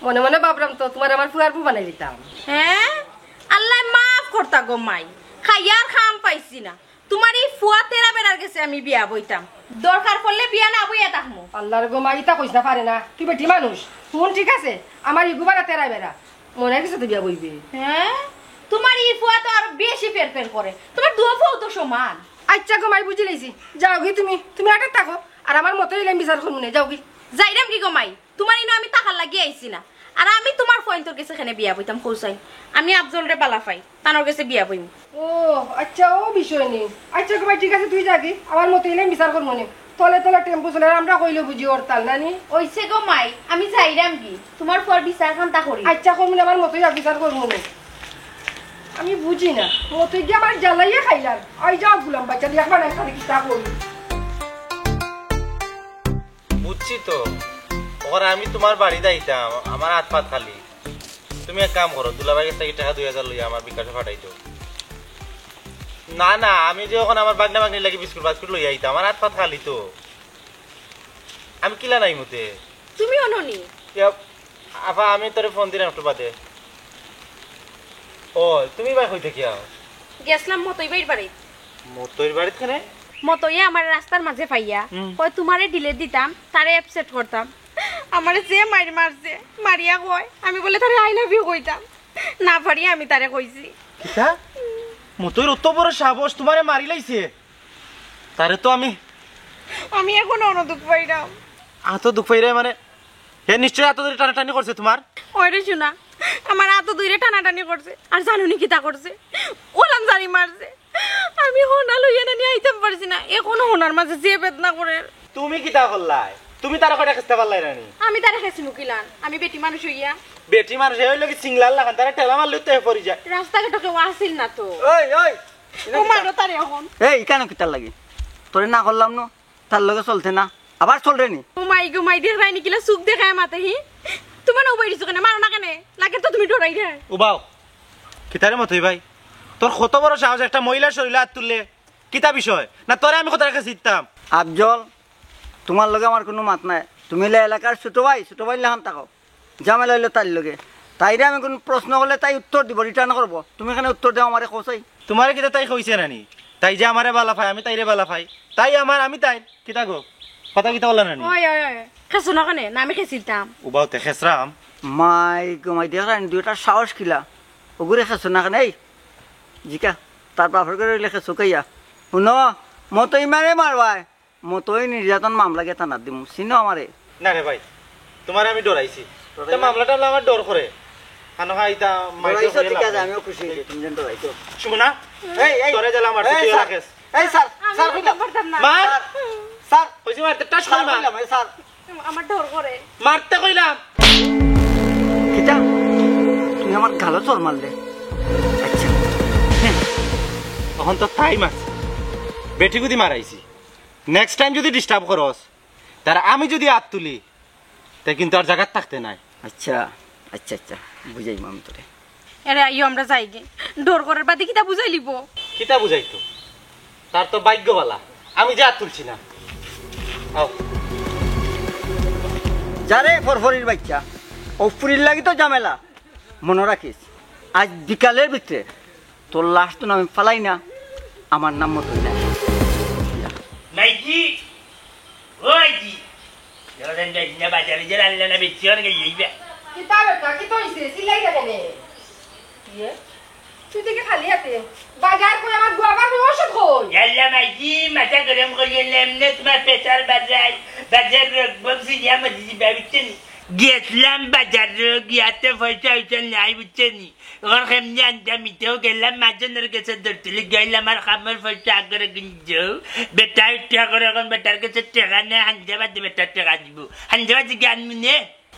মনে মনে ভাবরাম তো তুমারে আমার ফুয়ার বউ বানাই দিতাম। হে, আল্লায় মাফ করতা গো মাই, খাইয়ার কাম পাইছি না। তুমার ই ফুয়া তেরা বেড়ার গেছে আমি বিয়া বইতাম। দরকার পড়লে বিয়া না বইয়া থাকমু। আল্লার গো মাই, ইতা কইস না, পারে না। তুই বেটি মানুষ। হুন, ঠিক আছে, আমার ইগু বাড়া তেরা বেড়া। মনে অয় গেছে তো বিয়া বইবে। হে, তুমার ই ফুয়া তো আরো বেশি ফের ফের করে। তুমার দুও ফুয়াও তো সমান। আচ্ছা গো মাই, বুঝিলাইছি। যাওগি তুমি, তুমি আগে থাকো। আর আমার মতইলে আমি বিচার করমু নে, যাওগি। যাইরামগি গো মাই, তুমার ইনো আমি থাকার লাগি আইছি না। আর আমি তুমার ফুয়াইন্তর গেছে কেনে বিয়া বইতাম কও চাই? আমি আফজলরে বালা পাই, তানর গেছে বিয়া বইমু। ও, আচ্ছা, ও বিষয় নি। আচ্ছা গো মাই, ঠিক আছে, তুই যাগি, আমার মতইলে আমি বিচার করমু নে। তলে তলে টেম্পু চলে, আর আমরা কইলে বুঝি হরতাল নানি। অইছে গো মাই, আমি যাইরামগি, তুমার ফুয়ার বিচার খান্তা করি। আচ্ছা, করমু নে, আমার মতই বিচার করমু নে। আমি বুঝি না, মতই গিয়া আমার জ্বালাইয়া খাইলাম। আই যাও গুলাম বাচ্চা, দেখবা না তাহলে কিতা করি। বুঝছি তো, ওখানে আমি তুমার বাড়িত আইতাম, আমার আত পাত খালি। তুমি এক কাম করো, দুলাভাইর গেছ থাকি টেকা দুই হাজার লইয়া আমার বিকাশে পাঠাই দেও। না না, আমি যে ওখানে আমার বাগনা বাগনির লাগি বিস্কুট বাস্কুট লইয়া আইতাম, আমার আত পাত খালি তো। আমি কিলা নাই মুতে। তুমি অনো নি? ইয়া, আফা, আমি তোরে ফোন দিরাম একটু বাদে। ও, তুমি ভাই কই থাকি আও? গেছলাম মতই ভাইর বাড়িত। মতইর বাড়িত কেনে? মতইয়ে আমারে রাস্তার মাঝে পাইয়া হুম। কয়, "তুমারে ডিলে দিতাম, তারে আপসেট করতাম।" আমারে যে মাইর মারছে, মারিয়া কয়, আমি বুলে তারে I love you কইতাম। না পারি আমি তারে কইছি। কিতা? মতইর অত বড় সাহস, তুমারে মারিলাইছে? তারে তো আমি আমি এখন অনো দুখ পাইরাম। আতো দুখ পাইরায় মানে? হে নিশ্চয় আতো ধরি টানাটানি করছে তুমার। ওই রে শুনা, আমার আতো ধরে টানাটানি করছে। আর জানো নি কিতা করছে? ওলান জারি মারছে। আমি হোনা লইয়া নানি আইতাম পারছি না। এখনো হোনার মাঝে যে বেদনা করে। তুমি কিতা করলায়? তুমি তারে কয়টা খেসতে পারলায় না নি? আমি তারে খেসিমু কিলান? আমি বেটি মানুষ অইয়া। বেটি মানুষ অইলে কি সিংলার লাখান? তারে ঠেলা মারলে তো হে পড়ি যায়। রাস্তাঘাটো কেউ আছিল না তো। ওই, ওই, ও মারো তারে এখন। এই, কেনে কিতার লাগি? তোরে না করলাম না? তার লগে চলতে না, আবার চলরে নি। ও মাই গো মাই, দেখরায় নি কিলা চুখ দেখায় মাতে হি। তুমার উবাই দিছো কেনে? মারো না কেনে? লাগে তো তুমি ডরাইরায়। উবাও। কিতারে মতই ভাই? তোর কত বড় সাহস, একটা মহিলার শরীরে আত তুললে? কিতা বিষয়? না তোরে আমি কথা রেখে জিততাম। আফজল, তুমার লগে আমার কুনু মাত নাই। তুমি অইলা এলাকার ছোট ভাই, ছোট ভাইর লাখান থাকো। ঝামেলা অইলো তাইর লগে। তাইরে আমি কুনু প্রশ্ন করলে তাই উত্তর দিব, return করবো। তুমি কেনে উত্তর দেও আমারে কও চাই। তুমারে কিতা তাই কইছে না নি? তাই যে আমারে বালা পায়, আমি তাইরে বালা পাই। তাই আমার, আমি তাইর। কিতা গো? কথা কিতা বললা না নি? ওই, ওই, ওই। খেছো না কেনে? না, আমি খেছিলতাম। উবাও তে খেছরাম। মাই গো মাই, দেখরায় নি দুইটা সাহস কিলা। ওগুরে খেছো না কেনে? এই, জিকা, তার বাপর ঘরে অইলে খেছো কাইয়া। হুনো, মতই মারে মারবায়। মতই নির্যাতন মামলা গিয়া থানাত দিমু, চিনো আমারে? না রে ভাই, তুমারে আমি ডরাইছি। ডরাইলা? তে মামলা টামলা আমার ডর করে। হানো হা ইতা মাইর ডরাইছো, করে ঠিক লাভ আছে, নাই। আমিও খুশি অইছি, তুমি যেন ডরাইছো। শুভ না? এই, এই, তোরে দিলাম আর এই, তুই স্যার, রাখেস। এই, স্যার, আমি স্যার, নিতে কইলাম। পারতাম না। মার। Sir, sir. কইছি মারতে, টাস করে স্যার মার। কইলাম, এই, স্যার। আমার ডর করে। মারতে কইলাম। কিতা? তুমি আমার গালো চড় মারলে? আচ্ছা। হ্যাঁ। তখন তো টাইম আছে। বেটি গুদি মারাইছি। Next time যদি disturb করস, তার আমি যদি আত তুলি, তে কিন্তু আর জাগাত থাকতে নাই। আচ্ছা, আচ্ছা, আচ্ছা, বুঝাইমু আমি তোরে। এরে আইও, আমরা যাইগি। ডর করার বাদে কিতা বুঝাইলিবো? কিতা বুঝাইতো? তার তো ভাগ্য বালা, আমি যে আত তুলছি না। আও। যা রে ফরফরির বাইচ্চা, অউ ফুরির লাগি তো ঝামেলা। মনো রাখিস, আইজ বিকালের ভিতরে তোর লাশ তো আমি ফালাই না, আমার নাম মতই না। মাইজি, ও মাইজি, যখন যাইছি না বাজারে, যে রান্না না বেশি অনেক যাইবে। কিতা বেটা, কিতা অইছে? চিল্লাইরা কেনে? ইয়ে? তুই দেখি খালি হাতে। বাজার কই, আমার গুয়াবার কই, ওষুধ কই? ইয়াল্লা মাইজি, মাথা গরম করিও না, এমনে তুমার pressure বাড়ায়। বাজার রোগ বক্সি ইয়া মাইজি, ভাবিছেন? গেছলাম বাজার রোগ, ইয়াতে পয়সা অইছে নাই, বুঝছেন নি? অখন কেমনে আনতাম, ইতেও গেলাম, মাজনর গেছে ধরতে লই গেলাম, আর কামর পয়সা আগরে গিঞ্জো। বেটা উঠা করে অখন বেটার গেছে টেকা নেই, হাঞ্জা বাদে বেটার টেকা দিবো। হাঞ্জা বাদে গিয়া আনমু নে।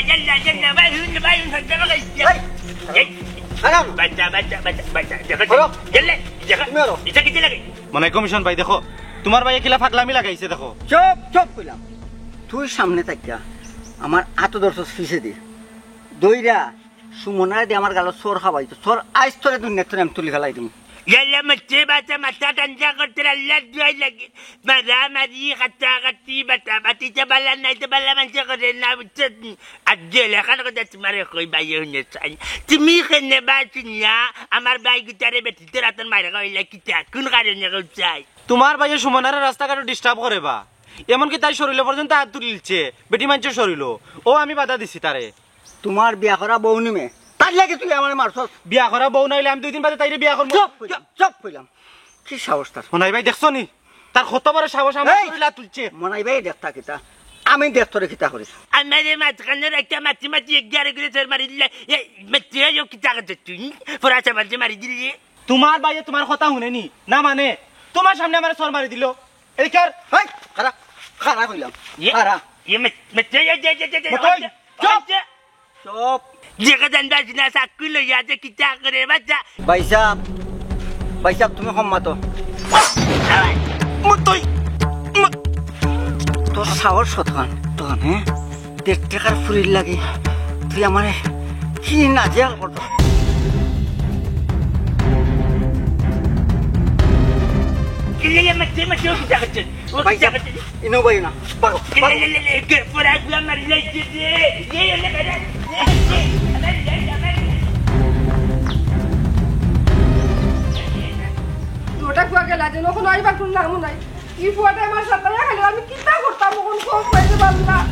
ইয়াল্লা, ইয়াল্লা, ভাই, হুন, ভাই, হুন, হত্যা করে। এই, এই, আরাম। বাচ্চা, বাচ্চা, বাচ্চা, বাচ্চা, দেখো, করো। গেলে, দেখো। তুমি করো। এটা কিতা লাগে? মনাই কমিশন ভাই, দেখো, তুমার ভাইয়ে কিলা ফাগলামি লাগাইছে, দেখো। চুপ, চুপ কইলাম। তুই সামনে থাকিয়া আমার আতো ধরছস পিছে দি। দইরা সুমনারে দি আমার গালো চড় খাওয়াইতো। চড় আইজ তোরে দুনিয়াত তোরে আমি তুলি ফালাই দিমু। ইয়াল্লা, মারতে বাচ্চা, মাথা ঠান্ডা করতে আল্লাহর দোয়াই লাগে। মারামারি, কাটাকাটি, বাটাবাটি, তে বালা নাই, তে বালা মানষে করে না, বুঝছস নি? আর যে লেখার কথা তুমারে কই ভাইয়ে হুনে চাই। তুমি কেনে বা শুনিয়া আমার ভাই গুতারে বেটিন্তর আতর মাইর খাওয়াইলা কিতা? কোন কারণে কও চাই? তুমার ভাইয়ে সুমনারে রাস্তাঘাটো disturb করে বা। এমনকি তাই শরীলো পর্যন্ত আত তুলিলছে, বেটি মানষর শরীলো। ও আমি বাধা দিছি তারে। তুমার বিয়া করা বউ নিমে, তার লাগি তুই আমারে মারছস। বিয়া করা বউ নাইলে আমি দুই দিন বাদে তাইরে বিয়া করমু। চুপ কইলাম, চুপ কইলাম। কি সাহস তার? মনাই ভাই, দেখছো নি? তার কত বড় সাহস, আমার এই! শরীলো আত তুলছে। মনাই ভাই, দেখতা কিতা? আমি দেখ তোরে কিতা করি। আমারে মাঝখানো একটা মাতি মাতি এক গারে করে চড় মারি দিলা। এই, মাতি আইও কিতা করতে তুই? ফরাসা বাজে মারি দিলি। তুমার ভাইয়ে তুমার কথা হুনে নি, না মানে? তুমার সামনে আমারে চড় মারি দিলো। এই কার? এই, খাড়া, খাড়া কইলাম, ইয়ে, খাড়া। ইয়ে, মে-, মে-, এই, এই, এই, এই, এই, মতই, এই, চুপ। এই, চুপ। দেখো জানবা না, চাকু লইয়া যে কিতা করে, বাচ্চা। ভাইসাব, ভাইসাব, তুমি কম মাতো। মতই, ম-, তোর সাহস কতখান, তখন, হ্যাঁ? দেড় টেকার ফুরির লাগি তুই আমারে কি নাজেহাল করতো? কিলে, কিলে, মারতে, মারতে, ও কিতা করছে? ও কিতা করছে? ইনো ভাই না, ভাগো, কিলে, ভাগো। লে, লে, লে, কে, পড়া গুলা মারি লাইছে রে। এই, এই, এই, এই, এই, এই, এই, এই, এই। দুটা কুয়া গেলা যে, কোনো আইবার কোনো নামও নাই। ই ফুয়াটা আমার সাথে খালি আমি কিতা করতাম, অখন সব পাইতে পারলাম না।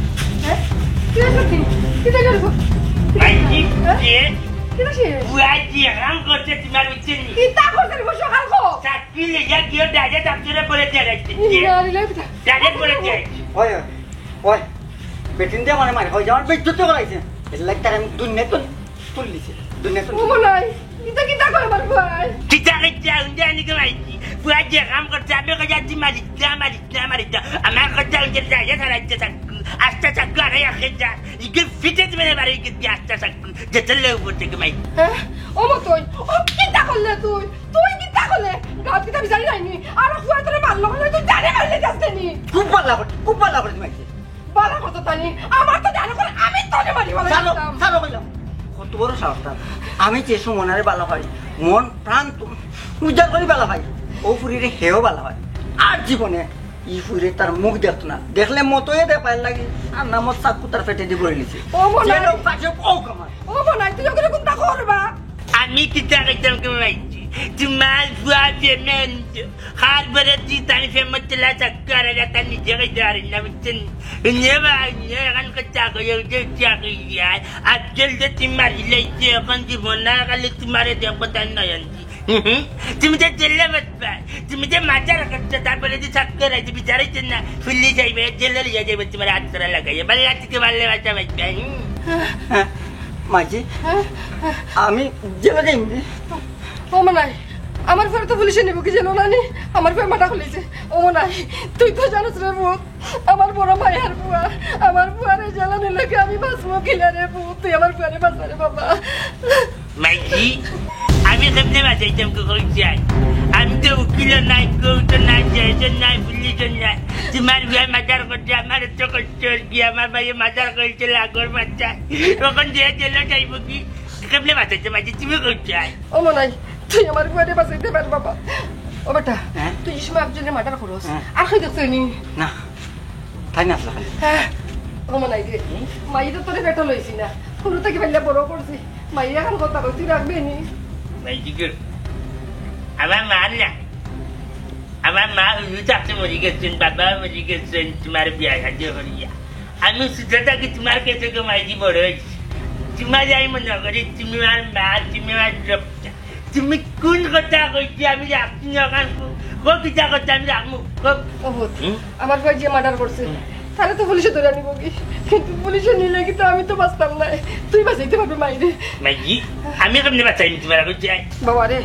হ্যাঁ? তুই এসে কি? কিতা করবো? ভাই, কি হ্যাঁ? কে? কিতা সে? বুয়া কি হারাম করছে তোমার উচিত নি? কিতা করছে রে, বসে হাল কো? চাকরি লইয়া গিয়ে direct আপনারা বলে দিয়ে রাখছে। ইন্না লিল্লাহি। Direct বলে দিয়ে রাখছে। ওই, ওই, ওই, বেটিন দিয়ে মানে মারে, ওই যে আমার বেইজ্জতি করাইছে। এর লাগি তার আমি দুনিয়া তুল-, তুললিছি। দুনিয়া তুল- ও মনাই, ইতা কিতা কয় আমার ভাই? কিতা কিতা, উন্দে আনি কে মাইছি। বুয়া যে কাম করছে, আমি কই যাচ্ছি মারি, যা মারি, যা মারি, যা। আমার কথা উন্দে যায়, যা সারা ইচ্ছে থাক। আস্তে থাক, আরে আগে যা। ইগে ফিটে দিবে না বাড়ি গিয়ে আস্তে থাক। যেতে লে উপর থেকে মাই। হ্যাঁ? ও মতই, ও কিতা করলে তুই? তুই কিতা করলে? গাঁত কিতা বিচারি নাইনি? আর ফুয়া তোরে মারলো কেনে? তুই জানে মারলে যাস নি? খুব ভালা করে, খুব ভালা করে মাইছে। বালা করতো তানি, আমার তো জানো করে আমি তোরে মারি বালা ছাড়ো, করতাম। ছাড়ো কইলাম। কত বড় সাহস তার। আমি যে সুমনারে বালা পাই, মন প্রাণ তো উজাড় করি বালা পাই। ও ফুরিরে হেও বালা পাই। আর জীবনে ই ফুরিরে তার মুখ দেখতো না। দেখলে মতই দে পায়ের লাগি। আর নামত চাকু তার পেটে দি ভরে নিছে। ও মনাই। যে লোক পাশে ও কামার। ও মনাই, তুই ওগুলো কোনটা করবা? আমি কিতা কইতাম কে মাইছি? তোমার ফুয়া পেমেন্ট। খার বেড়ে দি তানি ফেমত তেলা চাক্কা রে, তা নিজে কই দাঁড়ি না, বুঝছেন? নে ভাই, নে এখন কথা কই, ওই যে চা কই যায়। আজকাল যে তোমার ইলাইছে, এখন জীবন না, খালি তোমারে দেখবো তার নয়ন দি। হুম, হুম। তুমি যে জেলে বসবায়, তুমি যে মাজার করছো, তারপরে যে চাক্কা রে, যে বিচারে না, ফুলি যাইবে, জেলে লিয়ে যাইবে, তোমার হাত ধরা লাগাইবে। বাল্লা থেকে বাল্লে বাচ্চা বাচ্চা, হুম। মাঝি, আমি জেলে যাইমু রে। ও মনাই, আমার ফুয়ারে তো পুলিশে নিবো কি জেলো না নি? আমার ফুয়ায় মার্ডার করিলিছে। ও মনাই, তুই তো জানোস রে পুত, আমার বড় মায়ার ফুয়া, আমার ফুয়ারে জেলো নিলে কি আমি বাঁচমু কিলা রে পুত? তুই আমার ফুয়ারে বাঁচা রে বাবা। মাইজি, আমি কেমনে বাঁচাইতাম গো কইছাই? আমি তো উকিলও নাই, কোর্টও নাই, জজও নাই, পুলিশও নাই। তোমার ফুয়ায় মার্ডার করছে, আমার এত কষ্ট অর কি, আমার ভাইয়ে মার্ডার করছে, লাগর বাচ্চা। এখন যে জেলো যাইবো কি? কেমনে বাঁচাইতাম মাইজি, তুমি কইছাই? ও মনাই, তুই আমার ফুয়ারে বাঁচাইতে পার বাবা। ও বেটা, হ্যাঁ? তুই যে সময় একজনরে মার্ডার করস, হ্যাঁ। আর কেউ দেখছে নি? না, তাই না আসলে খালি। হ্যাঁ, ও মনাই রে, মাইয়ে তো তোরে পেটো লইছি না, হুরু থাকি পাইলা বড় করছি। মাইয়ে এখন কথা কই, তুই রাখবে নি? মাইজি গো, আমার মা না, আমার মা হুরু থাকতে মরি গেছইন, বাবা মরি গেছইন, তোমার বিয়া শাদী করিয়া। আমি ছোট থাকি তোমার কাছে গো মাইজি বড় অইছি। তোমারে আমি মনে করি তুমি আমার মা, তুমি আমার রক্ষা। তুমি কোন কথা কইছি আমি রাখছি না, কারণ কো-, কো কিতা কথা আমি রাখমু, কো। ও পুত, হুম? আমার ভাই যে মার্ডার করছে, হুম। তারে তো পুলিশে ধরে নিবো কি? কিন্তু পুলিশে নিলে কিন্তু আমি তো বাঁচতাম না। তুই বাঁচাইতে পারবে মাইরে। মাইজি, আমি কেমনে বাঁচাইমু তোমার কইছি? বাবা রে,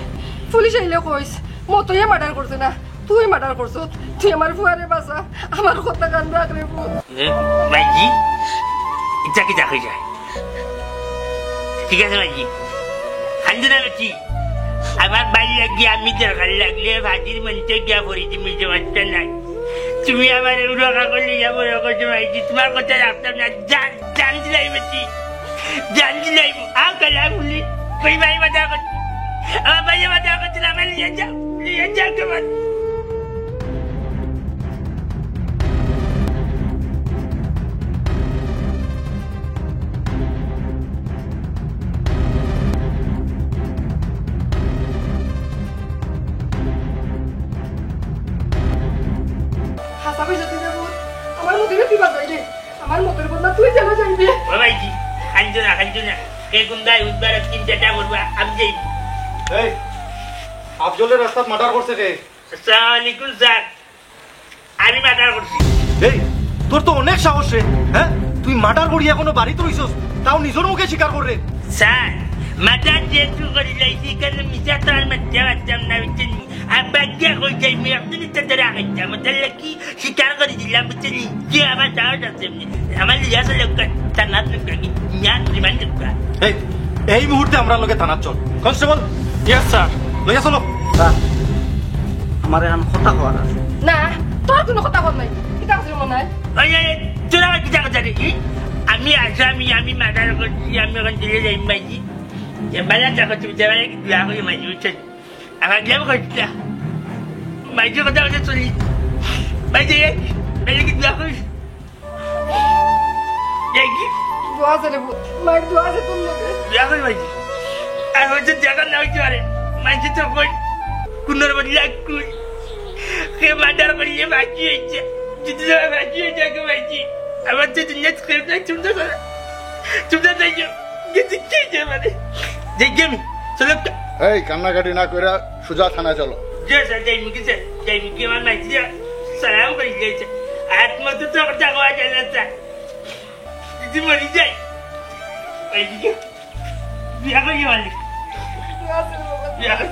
পুলিশ আইলে কইস, মতইয়ে মার্ডার করছে না, তুই মার্ডার করছস। তুই আমার ফুয়ারে বাঁচা, আমার কথা কান রাখ রে পুত। এ, মাইজি, ইচ্ছা কিতা কইছাই? ঠিক আছে মাইজি, কান্দো না বেটি। আমার ভাইর লাগি আমি দরকার লাগলে ফাঁসির মঞ্চে গিয়া পড়ি দিমু, সমস্যা নাই। তুমি আমারে রক্ষা করলে ইয়া বড় করছো মাইজি, তোমার কথা রাখতাম না। জান, জান দিলাই বেটি, জান দিলাই। আ, কালা ফুলি, কই ভাই মার্ডার করছে? আমার ভাইয়ে মার্ডার করছে না, আমার লিয়ে যাও, লিয়ে যাও তোমার। হাছা কইছস তুই রে পুত, আমার মতিরে তুই বাঁচাইলে, আমার মতির বদলা তুই জেলো যাইবে। ও মাইজি, কান্দো না, কান্দো না। কে কোন দায় উঠবার তিন চারটা করবা, আমি যাই। এই, আফজলরে রাস্তাত মার্ডার করছে কে? আসসালামু আলাইকুম স্যার, আমি মার্ডার করছি। এই, তোর তো অনেক সাহস রে, হ্যাঁ? তুই মার্ডার করিয়া এখনো বাড়িত রইছস, তাও নিজর মুখে স্বীকার কর রে। স্যার, মার্ডার যেহেতু করিলাইছি, ইখানো মিছা তো আর মাততাম পারতাম না, বুঝছইন নি? আর বাদ দিয়া কই যাইমু, একদিনই তো ধরা খাইতাম, ওটার লাগি স্বীকার করি দিলাম, বুঝছইন নি? যে আমার সাহস আছে এমনে। আমার লিয়া চলো, থানাত নেউক্কা, নিয়া রিমান্ড নেউক্কা। এই, এই মুহূর্তে আমরার লগে থানাত চল। Constable, yes sir. লইয়া চলো। স্যার, আমার এখন কথা কওয়ার আছে। না, তোর কোনো কথা কওয়ার নাই। কিতা আছে মনে হয়? ওই, ওই, ওই, তোরা আবার কিতা কথা রে? ই? আমি আসামি, আমি মার্ডার করছি, আমি এখন জেলে যাইমু মাইজি। যে বালা থাকো তুমি, যে বালা কি দোয়া করি মাইজি, বুঝছো? আমার গেম করছি না। মাইজি কথা কথা চলি। মাইজি, বালা কি দোয়া করি? দেখি। দোয়া আছে রে পুত, মায়ের দোয়া আছে তোর লগে। দোয়া করি মাইজি। আর হয়তো দেখা না হইতে পারে। মাইজি তো কই, কুনোর বদলে আর কই। কে মার্ডার করিয়ে বাঁচি হইছে। যদি তোমার বাঁচি হইছে, আগে মাইজি। আমার তো দুনিয়া ছেড়ে দেয়, তুমি তো চলো। তুমি তো যাইও। গেছি কে যে মানে? যাই গেমি। চলো। এই কান্নাকাটি না কইরা সোজা থানায় চলো। জি স্যার, যাইমু গি স্যার, যাইমু গি, আমার মাইজি সালাম করি যাইছে। আত্মা তো তো কথা কওয়া যায় না স্যার। যদি মরি যাই, ওইদিকে বিয়া করি মালিক। বিয়া করি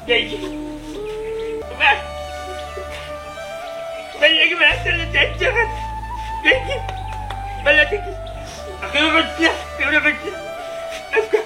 যাইছি। বাবা, ভাই, এই বাবা, চলে যাইছে। দেখি, ভালো দেখি। কেউ করছে না, কেউ করছে না। আজকে